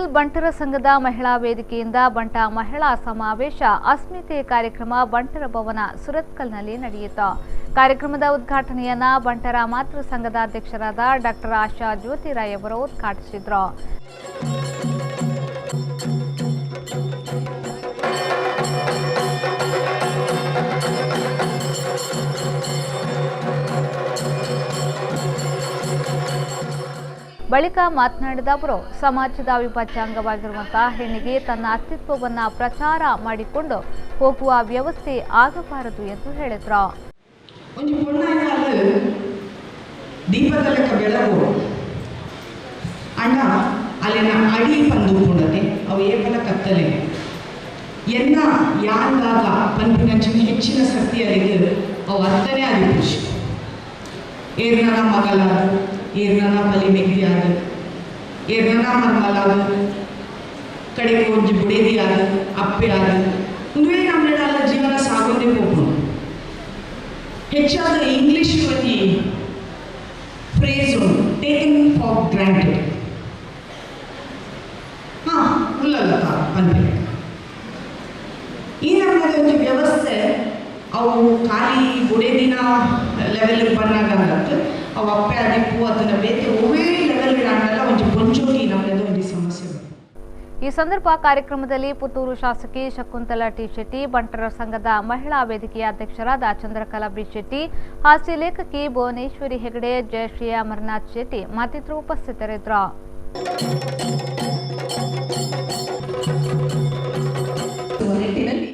Surathkal ಬಂಟರ ಸಂಘದ ಮಹಿಳಾ ವೇದಿಕೆಯಿಂದ ಬಂಟ ಮಹಿಳಾ ಸಮಾವೇಶ ಅಸ್ಮಿತೆ ಕಾರ್ಯಕ್ರಮ ಬಂಟರ ಭವನ ಸುರತ್ಕಲ್ನಲ್ಲಿ ನಡೆಯಿತು. ಕಾರ್ಯಕ್ರಮದ ಉದ್ಘಾಟನೆಯನ್ನ ಬಂಟರ ಮಾತೃ ಸಂಘದ ಅಧ್ಯಕ್ಷರಾದ ಡಾಕ್ಟರ್ ಆಶಾ ಜ್ಯೋತಿರಾಯ್ ಅವರು ಉದ್ಘಾಟಿಸಿದರು. ಬಳಿಕ ಮಾತನಾಡಿದ ಅವರು, ಸಮಾಜದ ಅವಿಭಾಜ್ಯ ಅಂಗವಾಗಿರುವಂತಹ ಹೆಣ್ಣಿಗೆ ತನ್ನ ಅಸ್ತಿತ್ವವನ್ನು ಪ್ರಚಾರ ಮಾಡಿಕೊಂಡು ಹೋಗುವ ವ್ಯವಸ್ಥೆ ಆಗಬಾರದು ಎಂದು ಹೇಳಿದರು. ದೀಪದ ಲೆಕ್ಕ ಬೆಳಗು ಅಣ್ಣ ಅಲ್ಲಿನ ಅಡಿ ಪಂದು ಅವು ಏಪಲ ಕತ್ತಲೆ ಎನ್ನ ಯಾಂದಾಗ ಪನ್ಪಿನಂಚಿನ ಹೆಚ್ಚಿನ ಶಕ್ತಿ ಅಲ್ಲಿಗೆ ಅವು ಅತ್ತನೇ ಅದಿಪುಷಿ ಏರ್ನ ಮಗಲಾದು, ಏರ್ನ ಬಲಿ ಮೆಗ್ದಿಯಾದ, ಏರ್ನ ಮರ್ಮಲಾದ, ಕಡೆಗೆ ಒಂಜಿ ಬುಡೇದಿಯಾದ, ಅಪ್ಪೆ ಆದ, ಉಂದುವೇ ನಮ್ಮೆಲ್ಲ ಜೀವನ ಸಾಗೊಂದೇ ಹೋಗ್ಬೋದು. ಹೆಚ್ಚಾದ ಇಂಗ್ಲಿಷ್ ಒಂಜಿ phrase taken for granted. ಹಾಂ ಉಲ್ಲಲ್ಲ ಪನ್ಪಿ ಈ ನಮ್ಮದ ಒಂಜಿ ವ್ಯವಸ್ಥೆ ಅವು ಖಾಲಿ ಬುಡೇದಿನ ಲೆವೆಲ್ ಬಂದಾಗ ಅವು ಅಪ್ಪೆ ಆದಿಪ್ಪು ಅದನ್ನ ಬೇತೆ ಒವೇ ಲೆವೆಲ್ ಆಂಡಲ ಒಂಜಿ ಪೊಂಚೋಗಿ ನಮ್ಮದು ಒಂಜಿ ಸಮಸ್ಯೆ. ಈ ಸಂದರ್ಭ ಕಾರ್ಯಕ್ರಮದಲ್ಲಿ ಪುತ್ತೂರು ಶಾಸಕಿ ಶಕುಂತಲಾ ಟಿ ಶೆಟ್ಟಿ, ಬಂಟರ ಸಂಘದ ಮಹಿಳಾ ವೇದಿಕೆಯ ಅಧ್ಯಕ್ಷರಾದ ಚಂದ್ರಕಲಾ ಬಿ ಶೆಟ್ಟಿ, ಹಾಸ್ಯ ಲೇಖಕಿ ಭುವನೇಶ್ವರಿ ಹೆಗಡೆ, ಜಯಶ್ರೀ ಅಮರನಾಥ್ ಶೆಟ್ಟಿ ಮತ್ತಿತರರು ಉಪಸ್ಥಿತರಿದ್ದರು. ನಿಟ್ಟಿನಲ್ಲಿ